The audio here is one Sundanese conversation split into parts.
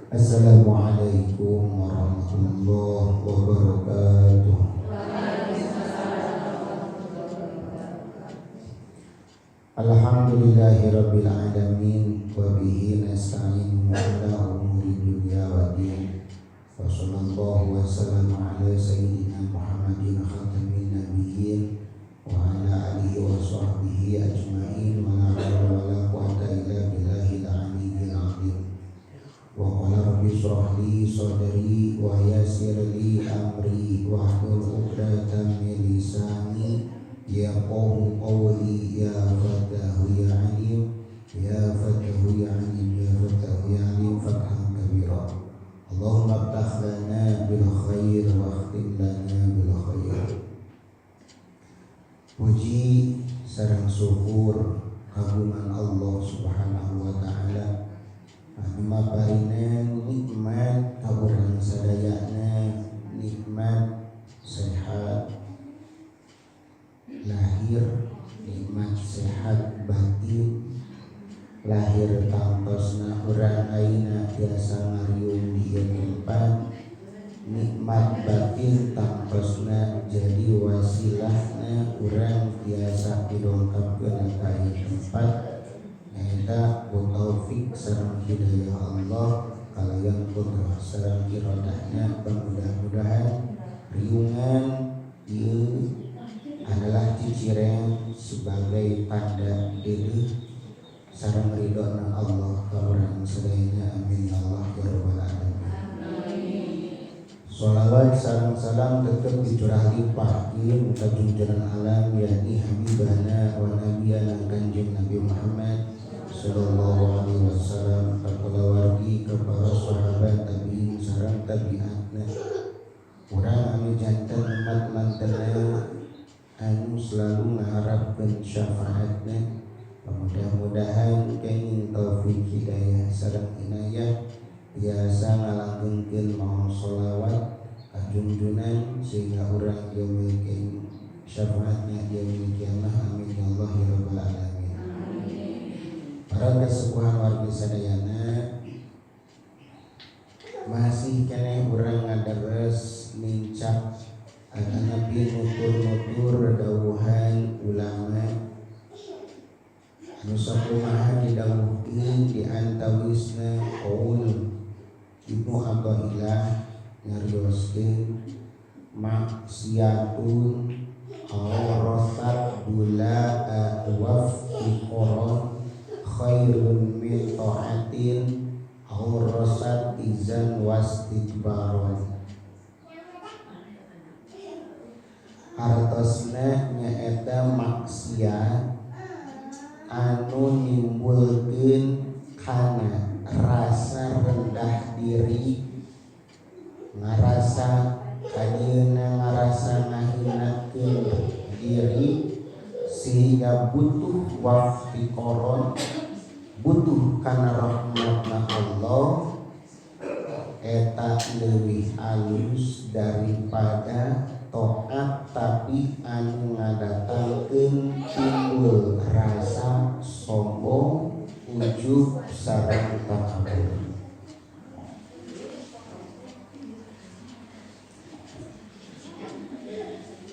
Assalamualaikum warahmatullahi wabarakatuh. Alhamdulillahirabbil alamin wa bihi nasta'inu ala umuri dunya waddin. Wa sallallahu wa sallama ala sayyidina Muhammadin khatamin nabiyyin wa ala alihi wa sahbihi ajma'in wa la hawla wa la quwwata illa billahil aliyyil azim. Wa qala rabbi shrah li sadri wa yassir li amri wahlul 'uqdatam min lisani yafqahu qawli. Ya Fatahu ya Alim, ya Fatahu ya Alim, ya Fatahu ya Alim fathan kabira. Allahumma aftah lana bil khair wa akhtim lana bil khair. Puji sareng syukur kagungan Allah Subhanahu wa taala anu maparina nikmat ka urang sadayana, nikmat sehat lahir, nikmat sehat batin lahir, tangtosna urang ayeuna tiasa ngariung di ieu tempat, nikmat batin tangtosna jadi wasilahna urang tiasa didongkapkeun ka ieu tempat, nyaeta ku taufik sareng hidayah Allah kalayan qudrah sareng iradahna. Mudah-mudahan riungan ieu adalah ciciren sebagai tanda deudeuh sareng ridhona Allah ka urang sadayana. Amin ya Allah ya rabbal alamin. Sholawat sareng salam tetep dicurah limpahkeun ka junjunan alam, yakni habibana wa nabiyana Kanjeng Nabi Muhammad sallallahu alaihi wasallam, ka kulawargi, ka para sahabat, tabiin sareng tabiatna. Urang anu janten umat mantena anu selalu ngaharapkeun syafaatna, mudah-mudahan kenging taufik hidayah sareng inayah biasa ngalanggengkeun maos sholawat ka junjunan sehingga urang yaumil syafaatna yaumil kiamah. Amin ya Allah ya rabbal alamin. Para kesepuhan wargi sadayana, masih keneh urang ngadares nincak atanapi nutur-nutur dawuhan ulama anu sakumaha didawuhkeun, di antawisna qaul Ibnu Athaillah nyarioskeun, maksiatun awrasat gula waftiqoron khairun min ta'atin awrasat izan wastikbaron. Hartosna nyaeta maksiat anu nimbulkeun kana rasa rendah diri, ngarasa kadieuna, ngarasa ngahinakeun diri sehingga butuh waftiqoron, butuh kana rahmatna Allah, eta leuwih alus daripada taat tapi anu ngadatangkeun timbul rasa sombong, ujub sareng takabur.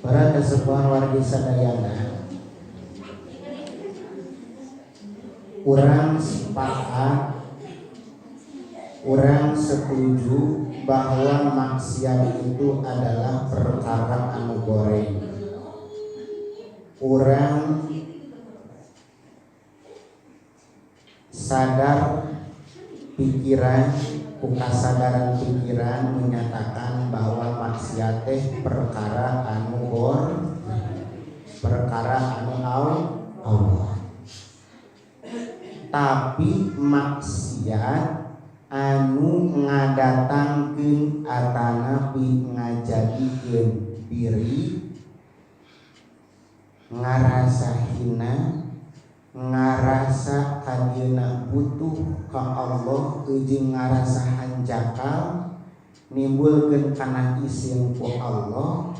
Para kesepuhan wargi sadayana, urang sepakat, urang setuju bahwa maksiat itu adalah perkara anu goreng. Urang sadar pikiran, ku kasadaran pikiran menyatakan bahwa maksiat teh perkara anu perkara anu Allah. Tapi maksiat anu ngadatangkeun atanapi ngajadikeun diri ngarasa hina, ngarasa kadieuna butuh ka Allah jeung ngarasa hanjakal, nimbulkeun kana isin ku Allah,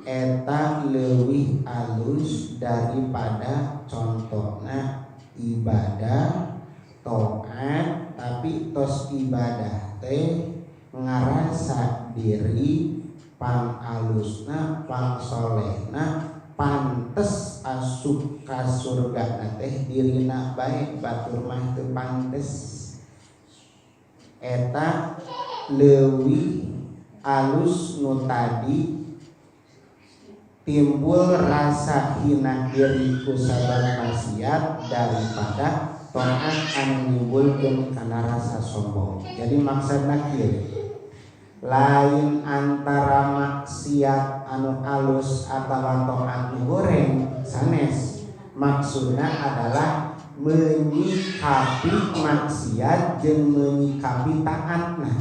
eta leuwih alus daripada contohna ibadah taat. tapi tos ibadah teh ngarasa diri pang alusna pang solehna pantes asup ka surga teh dirina bae batur mah teu pantes eta leuwih alus nu tadi timbul rasa hina diri ku sabab maksiat daripada taat anu nimbulkeun kana rasa sombong. Jadi maksudna kieu, lain antara maksiat anu alus atawa taat nu goreng sanes, maksudna adalah menyikapi maksiat jeung menyikapi taatna.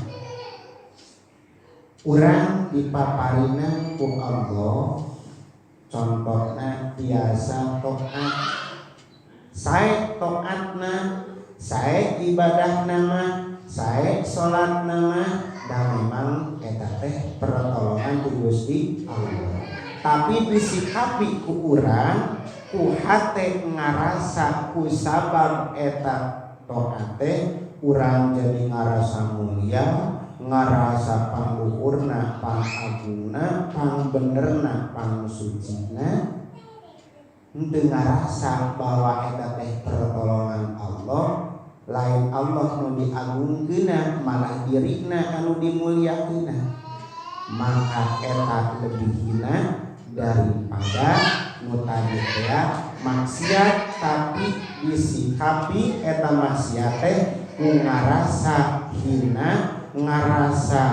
Urang dipaparina ku Allah contohna biasa taat, sae taatna, sae ibadahna mah, sae salatna mah, da memang eta teh pertolongan ti Gusti Allah. Tapi disikapi ku urang ku hate ngarasa ku sabab eta taat teh urang jadi ngarasa mulia, ngarasa pangluhurna, pangagungna, pangbenerna, pangsucina, henteu ngarasa bahwa eta teh pertolongan Allah, lain Allah nu diagungkeunna malah dirina anu dimuliakeunna. Maka eta lebih hina daripada nu tadi teh maksiat tapi disikapi eta maksiat teh ku ngarasa hina, ngarasa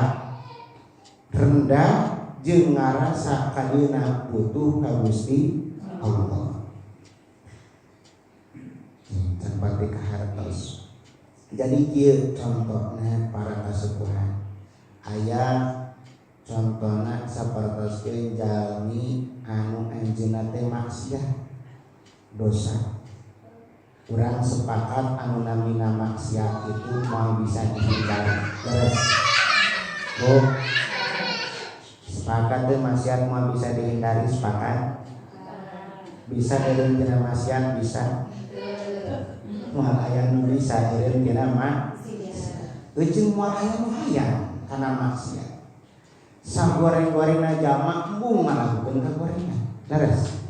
rendah jeung ngarasa kadina butuh ka Gusti Allah. Can pati kahartos. Jadi kieu contohna para kasepuhan. Aya contohna sapertos kieu jalmi anu anjeunna teh maksiat dosa. Urang sepakat anu namina maksiat itu mau bisa dihindari. Terus, Bu, sepakat teh maksiat mau bisa dihindari, sepakat? Bisa eureun tina maksiat, bisa. Moal aya nu bisa eureun tina maksiat. Euceung moal aya nu hayang kana maksiat. Sagoreng-gorengna jalma embung ngalakukeun kagorengan. Leres.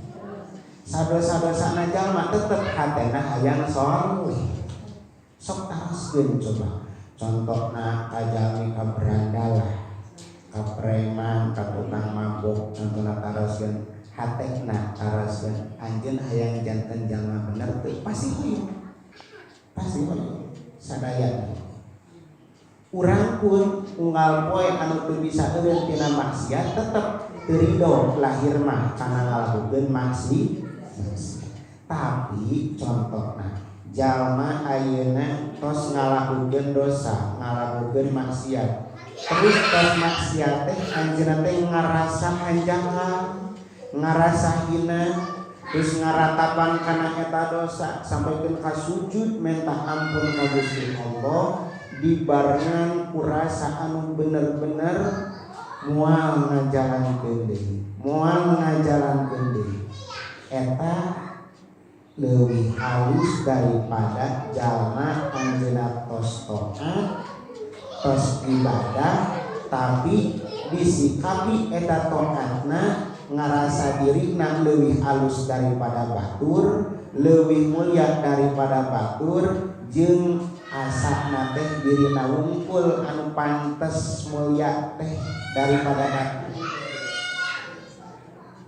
Sadosa-dosana jalma tetep hatena hayang soleh. Sok taroskeun coba. Contohna ka jalmi ka berandalah, ka preman, ka tukang mabok, contohna taroskeun hatena taroskeun anjeun hayang janten jalma bener teu pasti hoyong. Pasti hoyong. Sadaya. Urang pun unggal poe anu teu bisa eureun tina maksiat tetep teu ridho lahir mah kana ngalakukeun maksiat. Tapi contohna jalma ayeuna tos ngalakukeun dosa, ngalakukeun maksiat. Terus tos maksiat teh anjeunna teh ngarasa hanjakal, ngarasa hina, terus ngaratapan kana eta dosa sampaikan ka sujud minta ampun ka Gusti Allah dibarengan ku rasa anu bener-bener moal ngajalankeun deui, moal ngajalankeun deui. Eta leuwih halus daripada jalma anjeunna tos taat, tos ibadah tapi disikapi eta taatna ngarasa dirina leuwih alus daripada batur, leuwih mulia daripada batur, jeung asana teh dirina wungkul anu pantes mulia teh daripada batur.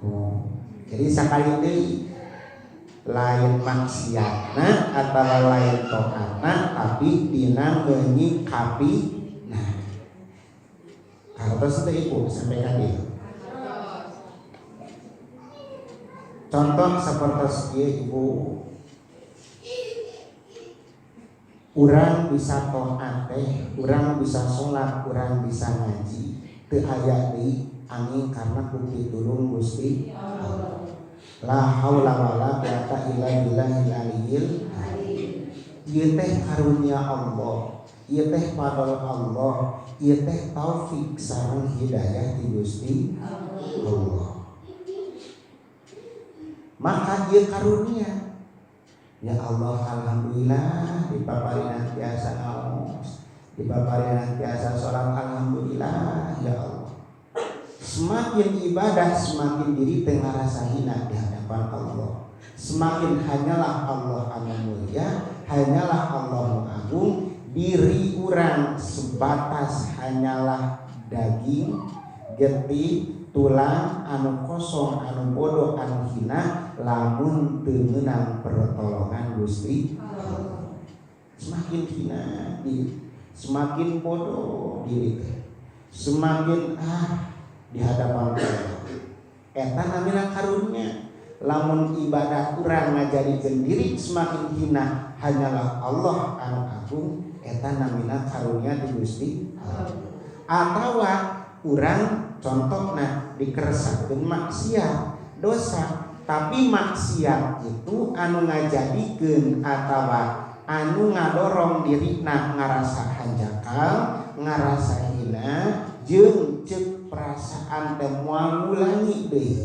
Oh. Jadi sakali deui lain maksiatna atau lain taatna tapi dina menyikapi. Nah, hartos teh ibu sampai ka dieu. Contoh seperti ieu ibu, urang bisa taat teh, urang bisa sholat, urang bisa ngaji, teu aya deui angin karena ku pitulung Gusti Allah. La haula wala quwata illa billahil aliyyil azim. Ieu teh karunia Allah, ieu teh fadl Allah, ieu teh taufik sareng hidayah ti Gusti Allah. Maka ieu karunia Ya Allah, alhamdulillah dipaparinan tiasa ngaos, dipaparinan tiasa sholat, alhamdulillah ya Allah. Semakin ibadah, semakin diri teh ngarasa hina di hadapan Allah. Semakin hanyalah Allah anu mulia, hanyalah Allah nu agung, diri urang sebatas hanyalah daging, getih, tulang anu kosong, anu bodoh, anu hina lamun teu meunang pertolongan Gusti. Semakin hina diri, semakin bodoh diri teh, semakin di hadapan Allah. Eta namina karunia. Lamun ibadah urang ngajadikeun diri semakin hina, hanyalah Allah anu agung, eta namina karunia ti Gusti. Atawa urang contohna dikeresakeun maksiat, dosa, tapi maksiat itu anu ngajadikeun atawa anu ngadorong dirina ngarasa hanjakal, ngarasa hina, jeung ceuk perasaan teh moal ngulangi deui,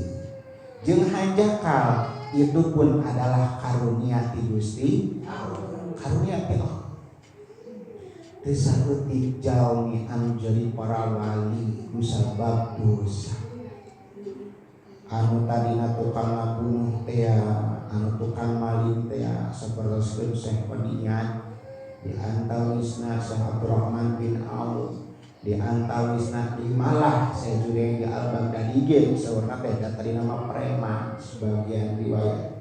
jeung hanjakal, itu pun adalah karunia ti Gusti, karunia ti Allah. Teu saeutik jalmi anu jadi para wali ku sabab dosa. Anu tadina tukang ngabunuh teh, anu tukang maling teh, sapertoskeun Syekh Qodingan, di antawisna Syekh Abdurrahman bin Auf, di antawisna di malah Syekh Junaidi Al Baghdadi ge saurna teh tadi nama preman sebagian riwayat.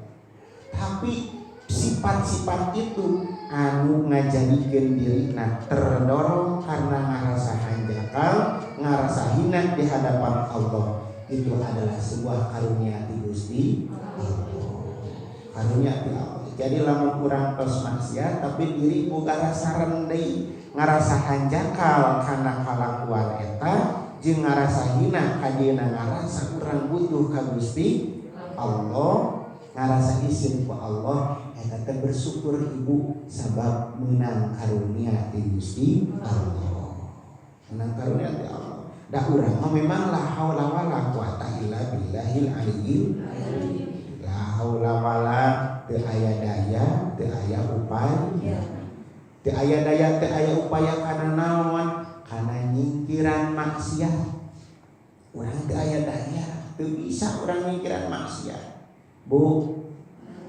Tapi sifat-sifat itu anu ngajadikeun dirina terdorong karena ngarasa hanjakal, ngarasa hina di hadapan Allah, itu adalah sebuah karunia ti Gusti Allah. Karunia ti Allah. Jadi lamun urang tos maksiat tapi diri boga rasa rendei, ngarasa hanjakal karena kalakuan eta, jeung ngarasa hina kadieuna, ngarasa urang butuh ka Gusti Allah, ngarasa isin ku Allah, eta teh bersyukur, Ibu, sabab menang karunia ti Gusti Allah, menang karunia ti Allah. Da urang mah memang la haula wala quwata illa billahil aliyyil, la haula wala, teu aya daya, teu aya upaya, teu aya daya, teu aya upaya kana naon? Kana nyingkiran maksiat. Urang teu aya daya, teu bisa urang nyingkiran maksiat, Bu.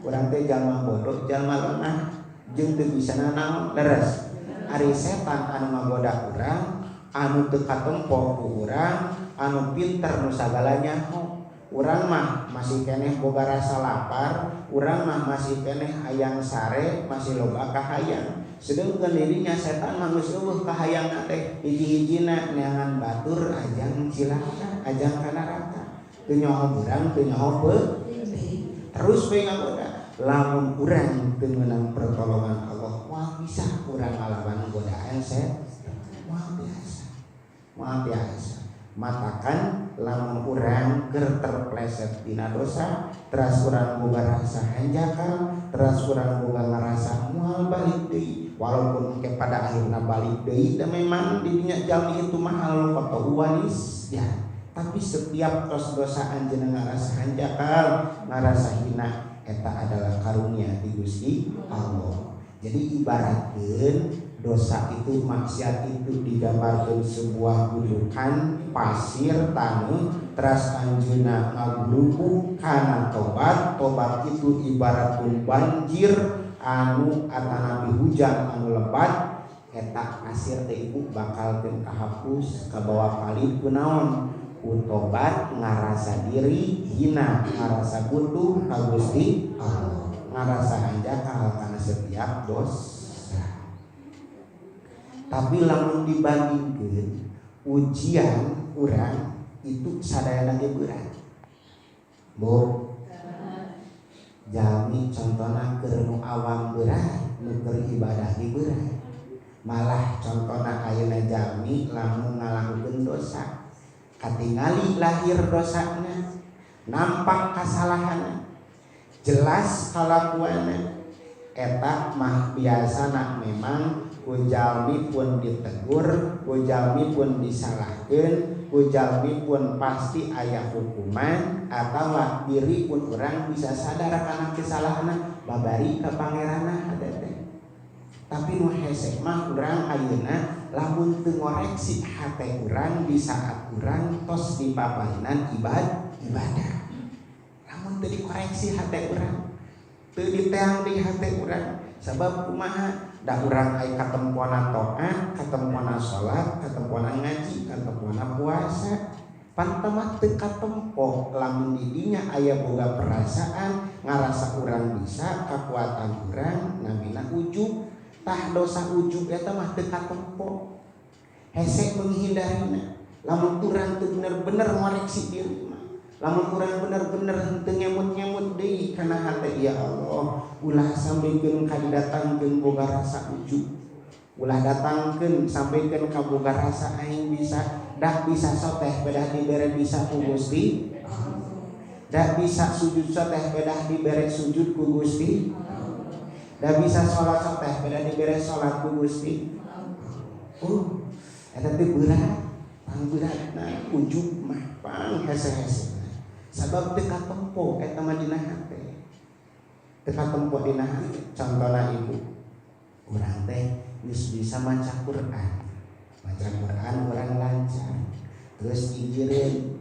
Urang teh jalma bodoh, jalma lemah, jeung teu bisa nanaon. Leres, ari setan anu ngagoda urang, anu teu katempo ku urang, anu pinter nu sagala nyaho. Urang mah masih keneh boga rasa lapar, urang mah masih keneh hayang sare, masih loba kahayang. Sedengkeun dirinya setan mah geus euweuh kahayangna teh, hiji-hijina neangan batur ajang cilaka, ajang ka neraka. Teu nyaho urang, teu nyaho terus we ngagoda. Lamun urang teu meunang pertolongan Allah, moal bisa urang ngalawan godaan setan, moal biasa, moal biasa. Matakan lamun urang keur terpleset dina dosa, teras urang boga rasa hanjakal, teras urang boga ngarasa moal balik deui, walaupun ke pada akhirnya balik deui dan memang didinya jalmi itu mahal koto wanis ya, tapi setiap tos dosa anjeunna ngarasa hanjakal, ngarasa hina, eta adalah karunia ti Gusti Allah. Jadi ibaratkeun dosa itu, maksiat itu digambarkan sebuah gundukan pasir taneuh, teras anjeunna ngaglubuk kana tobat. Tobat itu ibaratun banjir anu atanapi hujan anu lebat, eta pasir teh, Ibu, bakal keun kahapus, kabawa palid. Kunaon? Ku tobat, ngarasa diri hina, ngarasa butuh ka Gusti Allah, ngarasa hanjakal kana setiap dosa. Tapi lamun dibandingkan ujian urang itu sadayana ge berat, Bu. Jalmi contohna keur nu awam berat, nu keur ibadah ge berat. Malah contohna ayeuna jalmi lamun ngalakukeun dosa, katingali lahir dosana, nampak kasalahanna, jelas kalakuanna, eta mah biasana memang ku jalmi pun ditegur, ku jalmi pun disalahkeun, ku jalmi pun pasti aya hukuman, atau diri pun urang bisa sadar karena kesalahan. Babari ka pangeranna hate teh. Tapi nu hese mah urang ayeuna lamun teu ngoreksi hate urang di saat urang tos dipaparinan ibadah. Lamun teu dikoreksi hate urang, teu diteang di hate urang, sabab kumaha? Da urang aya katempona taat, katempona salat, katempona ngaji, katempona puasa. Pantemah teu katempo lamun di dinya aya boga perasaan ngarasa urang bisa, kakuatan urang namina ujub. Tah dosa ujub eta mah teu katempo. Hese menghindarina. Lamun urang teu bener-bener ngoreksi diri mah. Lamun urang bener-bener henteu ngemut-ngemut deui kana hate, ya Allah, ulah sampikeun ka didatangkeun boga rasa ujub. Ulah datangkeun sampikeun ka boga rasa aing bisa, dah bisa soteh pedah dibere bisa ku Gusti. Dah bisa sujud soteh pedah dibere sujud ku Gusti. Dah bisa sholat soteh pedah dibere sholat ku Gusti. Oh, eta teh berat, pang beratna ujub mah pang hese-hese. Sabab teu katempo eta mah dina hate. Teu katempo dina hate. Contona ibu, urang teh geus bisa maca Quran. Maca Quran urang lancar. Terus gigireun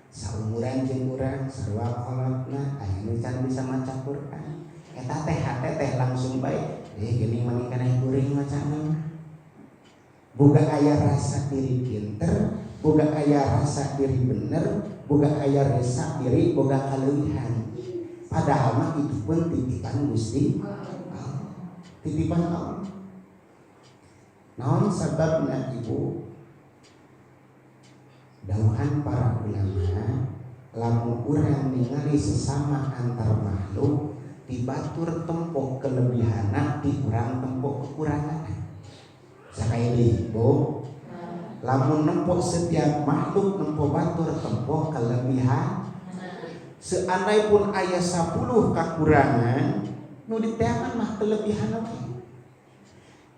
saumuran jeung urang sarua kolotna aya nu can bisa maca Quran. Eta teh hate teh langsung bae, geuning mani keneh kuring macana mah. Boga aya rasa diri pinter, boga aya rasa diri bener, boga aya rasa diri boga kaleuwihan. Padahal mah itu pun titipan Gusti Allah. Titipan Allah. Naon sababna ibu? Dawuhan para ulama, lamun urang ningali sesama antar makhluk di batur tempo kelebihanna, di urang tempo kekurangan. Sakali deui, Bu. Lamun nempo setiap makhluk nempo batur tempo kelebihan, seandai pun aya 10 kekurangan, nu diteangan mah kelebihan we.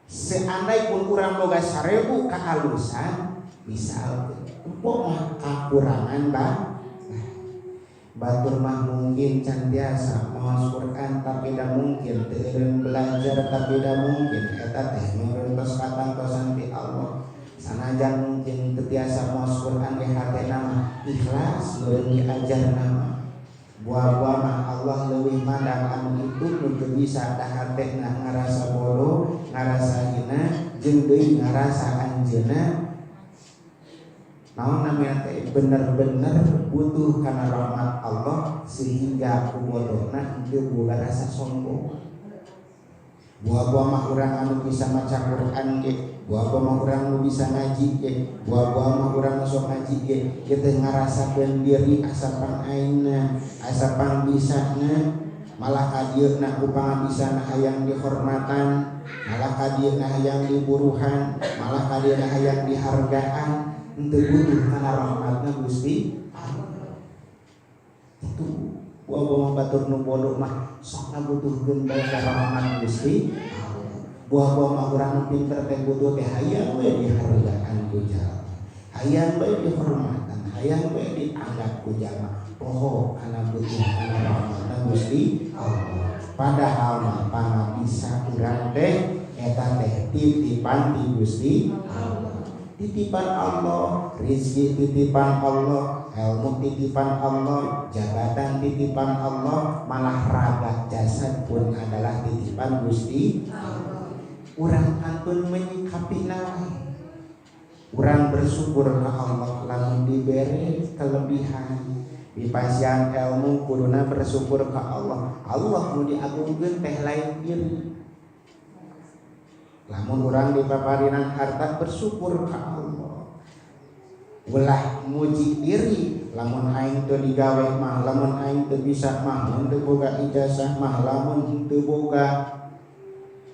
Seandai pun urang boga 1000 kehalusan, misal tempo mah kekurangan bah. Batur mah mungkin can biasa maos Quran tapi dah mungkin teu belajar tapi dah mungkin eta teh meureun tos katantosan ti Allah. Sanajan mungkin teu tiasa maos Quran ge hatena mah ikhlas meureun diajarna mah. Buah-buah mah Allah leuwih mandang anu itu nu teu bisa, da hatena ngarasa bodoh, ngarasa hina, jeung deui ngarasa anjeunna naon namanya teh bener-bener butuh karena rahmat Allah sehingga ku bodohna henteu boga rasa sombong. Buah-buah mah urang anu bisa maca Quran ge, buah-buah mah urang anu bisa ngaji ge, buah-buah mah urang sok ngaji ge, ieu teh ngarasakeun diri asa pang aingna, asa pang bisana, malah ka dieuna ku pangabisana hayang dihormatan, malah ka dieuna hayang diburuhan, malah ka dieuna hayang dihargaan, henteu butuh kana rahmatna Gusti Allah. Itu buah-buah mah batur nu bodoh mah sok ngabutuhkeun bae ka rahmat Gusti Allah. Buah-buah mah urang nu pinter teh butuh teh hayang we dihargaan ku jalma. Hayang bae dihormatan, hayang bae dianggap ku jalma. Poho kana butuh kana rahmatna Gusti Allah. Padahal mah pangabisa urang teh eta teh titipan ti Gusti Allah. Titipan Allah, rizki titipan Allah, ilmu titipan Allah, jabatan titipan Allah, malah raga jasad pun adalah titipan Gusti Allah. Urang kantun menyikapi wae. Urang bersyukur ke Allah lamun diberi kelebihan. Dipasihan ilmu kuduna bersyukur ke Allah. Allah nu diagungkeun teh lain diri. Lamun urang dipaparinan harta bersyukur ke Allah. Ulah muji diri, lamun aing teu digawe mah, lamun aing teu bisa mah, mun teu boga ijazah mah, lamun teu boga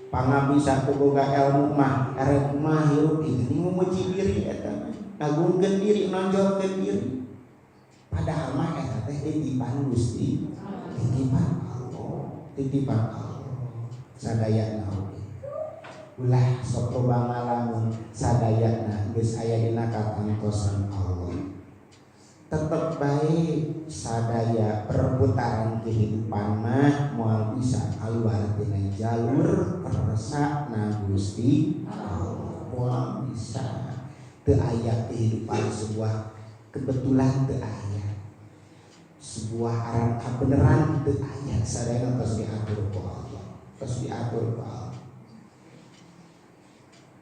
pangabisa, teu boga ilmu mah, erek kumaha hirup. Ini memuji diri eta mah, ngagungkeun diri, nonjolkeun diri. Padahal mah eta teh titipan Gusti, titipan Allah, titipan Allah. Sadayana oge. Ulah sok loba ngalamun, sadayana geus aya dina katantosan Allah. Tetep baik sadaya perputaran kehidupan mah moal bisa keluar tina jalur kersa na Gusti Allah. Moal bisa, teu aya kehidupan sebuah kebetulan, teu aya sebuah aran kabeneran, teu aya. Sadayana tos diatur ku Allah, tos diatur ku Allah.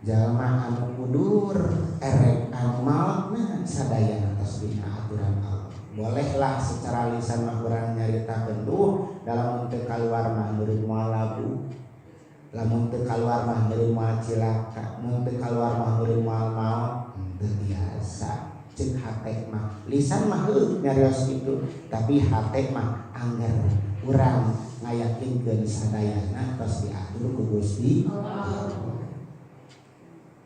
Jalma anu mundur erek anu maotna, sadayana tos dina aturan Allah. Bolehlah secara lisan mah urang nyaritakeun, duh, dalam teu kaluar mah meureun moal labu, lamun teu kaluar mah meureun moal cilaka, mun teu kaluar mah meureun moal maot. Teu biasa cek hate mah. Lisan mah heuh nyarios kitu, tapi hate mah angger urang ngayakinkeun sadayana tos diatur ku Gusti Allah.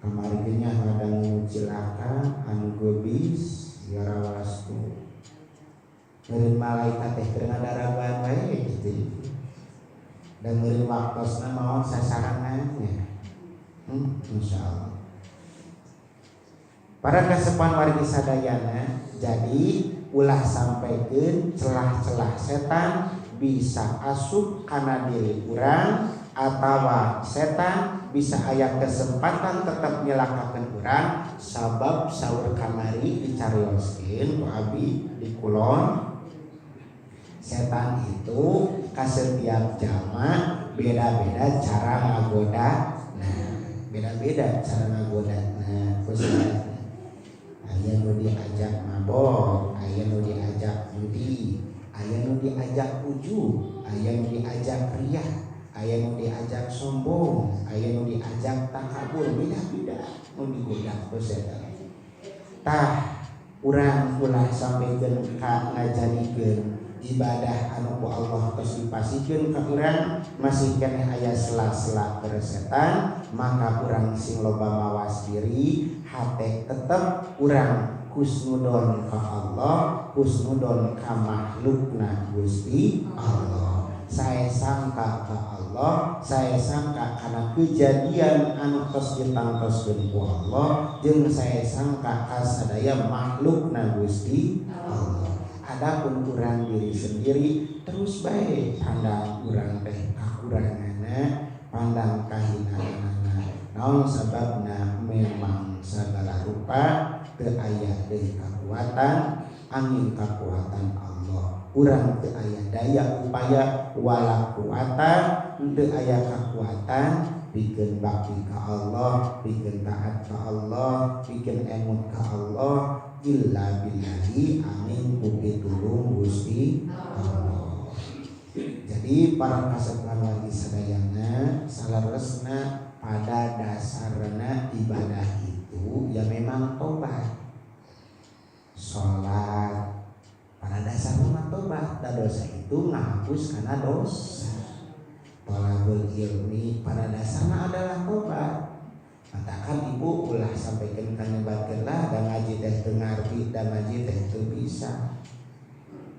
Kamari ge nya ngadangu cilaka anu gebis Yarawastu. Meureun malaikat teh keur ngadaraguan wae gitu. Dan meureun waktosna maot sasarangan nya. Insyaallah. Para kasepuhan wargi sadayana, jadi ulah sampaikeun celah-celah setan bisa asup kana diri urang atawa setan bisa aya kesempatan tetap nyelakakeun urang, sabab saur kamari dicarioskeun ku abi di kulon, setan itu ka setiap jalma beda-beda cara ngagoda. Nah, beda-beda cara ngagoda. Nah, khususnya aya nu diajak mabok, aya nu diajak judi, aya nu diajak ujub, aya nu diajak riya, aya nu diajak sombong, aya nu diajak takabur. Beda-beda nu digoda ku setan. Tah, urang ulah sampaikeun ka ngajadikeun ibadah anu ku Allah tos dipasihkeun ka urang masih keneh aya sela-sela setan. Maka urang sing loba mawas diri, hate tetep urang husnudon ka Allah, husnudon ka makhlukna Gusti Allah. Saya sangka ka Allah, saya sangka karena kejadian anu tos ditangtoskeun ku Allah, jeung saya sangka ka sadaya makhlukna Gusti Allah. Adapun urang diri sendiri, terus baik pandang urang teh kakuranganna, pandang kahinaanana. Naon sababna? Memang segala rupa teu aya deui kakuatan angin kakuatan Allah. Urang teu aya daya upaya wala quwata, teu aya kakuatan pikeun bakti ka Allah, pikeun taat ka Allah, pikeun emut ka Allah, illa billahi, amin ku pitulung Gusti Allah. Jadi para kasepuhan wargi sadayana, saleresna pada dasarna ibadah itu ya memang tobat. Salat pada dasarnya mah tobat, dan dosa itu ngahapus karena dosa. Tolabul ilmi pada dasarnya adalah tobat. Matakan ibu ulah sampaikan ka nyebatkeun lah, da ngaji teh teu ngarti, da ngaji teh teu bisa.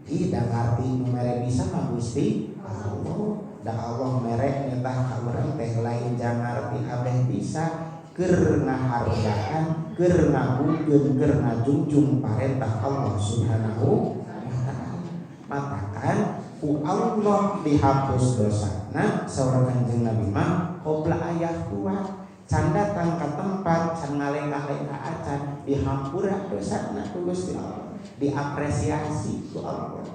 Ih, da ngarti, nu mere bisa mah Gusti Allah. Da Allah mere nitah ka urang teh lain jang ngarti abeh bisa, keur ngahargaan, keur ngagungkeun, keur ngajungjung parentah Allah Subhanahu wa taala. Matakan ku Allah dihapus dosana, saur Kanjeng Nabi mah qabla ayah tua, can datang ke tempat, can ngalengkah-lengkah acan dihampura dosana ku Gusti Allah, diapresiasi ku Allah,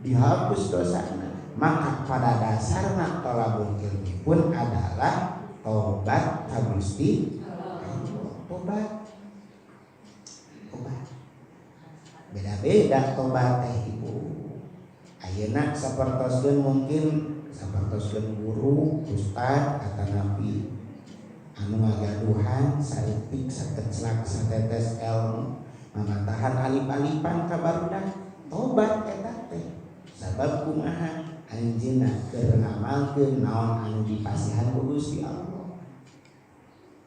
dihapus dosana. Maka pada dasarnya tolabul ilmi pun adalah tobat ka Gusti Allah. Tobat, tobat beda-beda tobat teh ibu. Ayeuna sapertoskeun, mungkin sapertoskeun guru, ustad, atanapi anu ngagaduhan saeutik, sakeclak, satetes ilmu, mamatahan alip-alipan ka barudak, tobat eta teh. Sabab kumaha? Anjeunna keur ngamalkeun naon anu dipasihan ku Gusti Allah.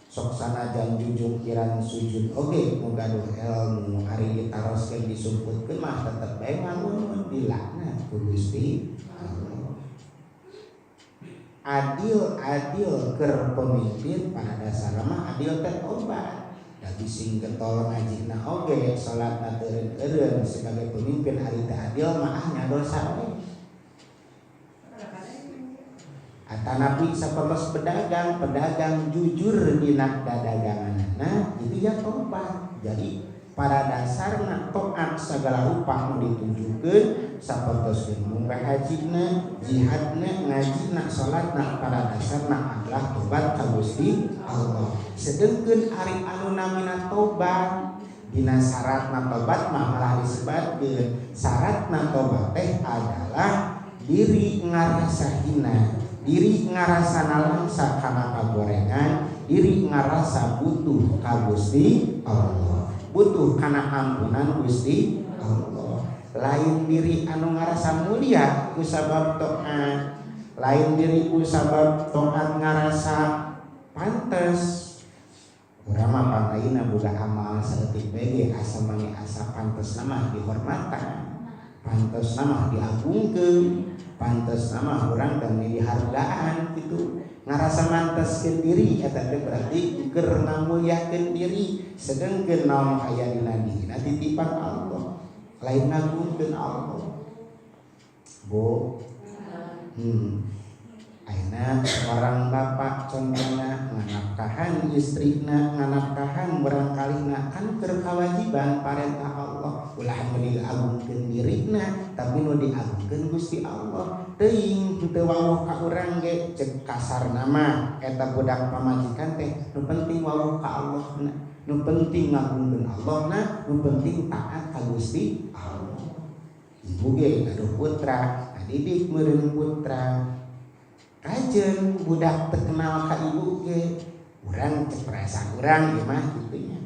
Sok sanajan jujungkiran sujud oge nu gaduh ilmu, ari ditaroskeun, disumputkeun mah tetep bae ngalunun, dilaknat ku Gusti Allah. Adil, adil keur pemimpin pada dasarnya mah adil teh tobat. Da Bising getol ngajina oge salatna teureun-eureun sebagai pemimpin ari teu adil mah ah nya dosa we. Atanapi sapertos pedagang, pedagang jujur dina dadaganganna itu ya tobat. Jadi pada dasarna taat segala rupa nu ditunjukkeun sapertos munggah hajina, jihadna, ngajina, salatna pada dasarna adalah tobat ka Gusti Allah. Sedengkeun ari anu namina tobat dina syaratna tobat mah malah disebutkeun syaratna tobat teh adalah diri ngarasa hina, diri ngarasa nalangsa kana kagorengan, diri ngarasa butuh ka Gusti Allah, butuh kana ampunan Gusti Allah. Lain diri anu ngarasa mulia ku sabab taat, lain diri ku sabab taat ngarasa pantes. Urang mah pangaina boga amal saeutik bae asa mani asa pantes mah dihormatan, pantes mah diagungkeun, pantes mah urang teh dihargaan gitu. Ngarasa manteskeun diri eta teh berarti keur ngamulyakeun diri, sedengkeun naon aya dina dirina titipan Allah, lain ngagungkeun Allah. Bu, ayeuna orang bapak contohna nganafkahan istrina, nganafkahan murangkalihna kan keur kewajiban parentah Allah. Ulah nu diagungkeun dirina tapi nu diagungkeun Gusti Allah. Teuing teu wawuh ka urang ge cek kasarna mah eta budak pamajikan teh nu penting wawuh ka Allah na, nu penting ngagungkeun Allah na, nu penting taat ka Gusti Allah. Ibu ge gaduh putra, ngadidik meureun putra kajen budak terkenal ka ibu ge urang cek perasaan urang ieu mah kitu nya.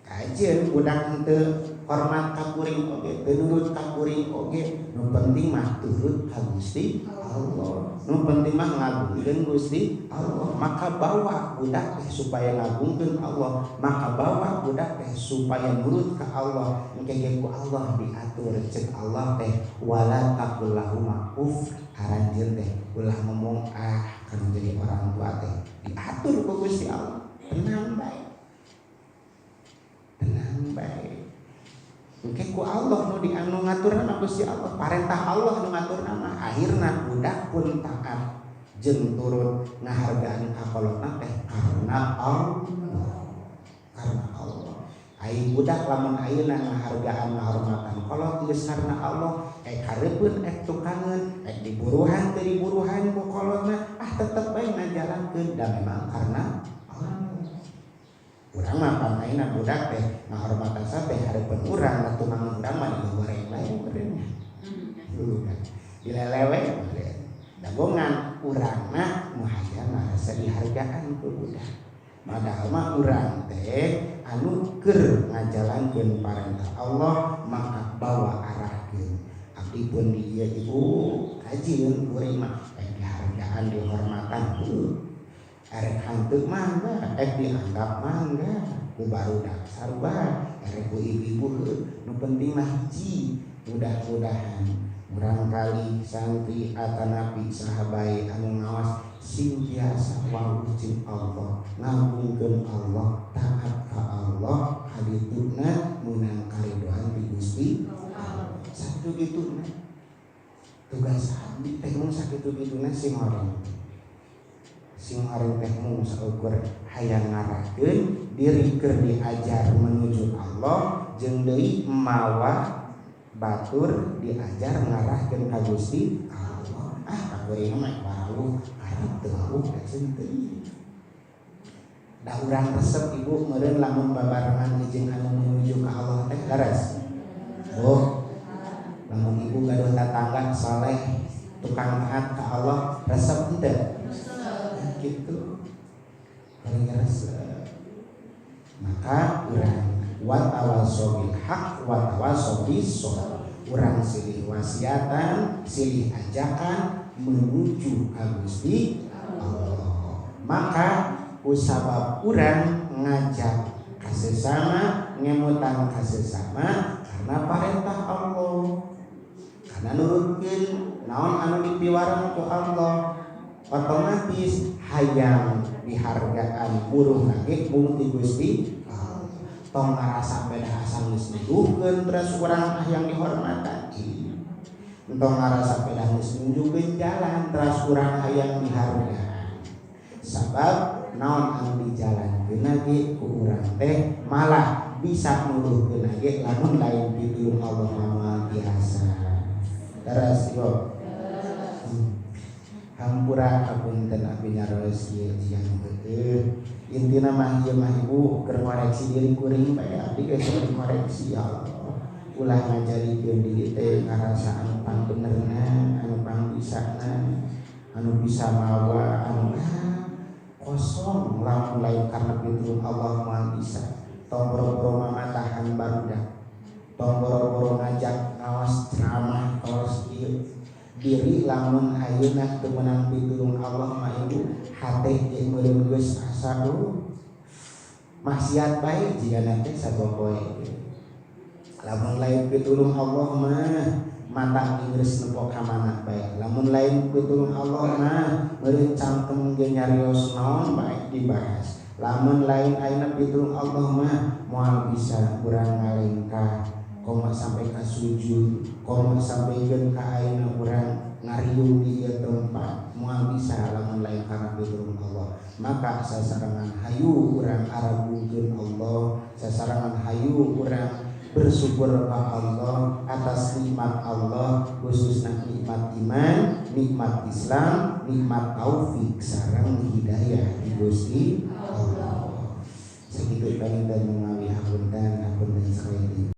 Kajen budak henteu hormat ka kuring oge, teu nurut ka kuring oge, nu penting mah turut ka Gusti Allah, nu penting mah ngagungkeun Gusti Allah. Maka bawa budak teh supaya ngagungkeun Allah, maka bawa budak teh supaya nurut ka Allah. Engke ge ku Allah diatur. Cek Allah teh wala taqul lahuma uff, aranjeun teh ulah ngomong ah kan jadi orang tua teh diatur ku Gusti Allah. Tenang bae, tenang bae. Engke ku Allah nu di anu ngaturna mah Gusti Allah, parentah Allah nu ngaturna mah. Akhirna budak pun taat jeung turut ngahargaan ka kolotna teh karena Allah, karena Allah. Ai budak lamun ayeuna ngahargaan ngahormatan kolot geus karena Allah, ek hareupeun ek tukangeun, ek diburuhan teu diburuhan ku kolotna, ah tetep bae ngajalankeun da memang karena Allah. Urang mah pangaina budak teh ngahormatan teh hareupeun urang, tukangeun urang mah digoreng bae meureun nya. Dilelewe meureun. Dagongan urang mah nu hayang ngarasa dihargaan ku budak. Padahal mah urang teh anu keur ngajalankeun parentah Allah maka bawa arahkeun. Abdi pun di ieu ibu kajieun kuring mah rek dihargaan dihormatan heuh. Erek hanteu mangga, erek dianggap mangga, ku barudak sarua, erek ku ibu-ibu heuh. Nu penting mah hiji, mudah-mudahan murangkali santri atanapi sahabai anu ngawas sing biasa wawuh jeung Allah, ngagungkeun Allah, taat ka Allah, kadituna meunang karidoan ti Gusti Allah. Sakitu kituna tugas abdi teh mung sakitu kituna sing horeng. Sing horeng teh mung saukur hayang ngarahkeun diri keur diajar menuju Allah jeung deui mawa batur diajar ngarahkeun ka Gusti Allah. Ah kakuring mah warawuh karep teu wawuh da teuing. Da urang resep ibu meureun lamun babarengan jeung anu menuju ka Allah teh leres. Oh, lamun ibu gaduh tatangga saleh tukang taat ka Allah resep henteu? Gitu. Paling resep. Maka urang wa tawassaw bil haq wa tawassaw bis sabr. Urang silih wasiatan, silih ajakan menuju ka Gusti Allah. Maka kusabab urang ngajak ka sesama, ngemutan ka sesama karena parentah Allah. Karena nurutkeun naon anu dipiwarang ku Allah, otomatis hayang dihargaan buruh lagi mung ti Gusti Allah. Tong ngarasa beda asal geus nuduhkeun terus urang hayang dihormatan. Entong ngarasa beda geus nunjukkeun jalan terus urang hayang dihargaan. Sabab naon anu dijalankeun ge ku urang teh malah bisa nuduhkeun ge lamun lain pitulung Allah mah biasa. Teras yo. Hampura hapunten abdi nyarios ieu jiga nu heueuh. Intina mah ieu mah, Ibu, keur ngoreksi diri kuring bae, abdi ge sok dikoreksi ya Allah. Ulah ngajadikeun diri teh ngarasa anu pangbenerna, anu pangbisana, anu bisa mawa, anu kosong lamun lain karena pitulung Allah moal bisa. Tong boro-boro mamatahan barudak. Tong boro-boro ngajak ngawas ceramah tos ieu. Diri lamun ayeuna teu meunang pitulung Allah mah, Ibu, hate ge meureun geus asa maksiat bae jigana teh sapopoe. Lamun lain pitulung Allah mah mata inggris nempo ka mana bae. Lamun lain pitulung Allah mah meureun cangkem ge nyarios naon bae dibahas. Lamun lain ayeuna pitulung Allah mah moal bisa urang ngalengkah komo sampai ka sujud, komo sampaikeun ka ayeuna urang ngariung di ieu tempat, moal bisa lamun lain karena pitulung Allah. Maka sasarengan hayu urang aragungkeun Allah, sasarengan hayu urang bersyukur ka Allah atas nikmat Allah, khususnya nikmat iman, nikmat Islam, nikmat taufik sareng hidayah di Gusti Allah. Sakitu paling dan menawi hapunten, hapunten sekali.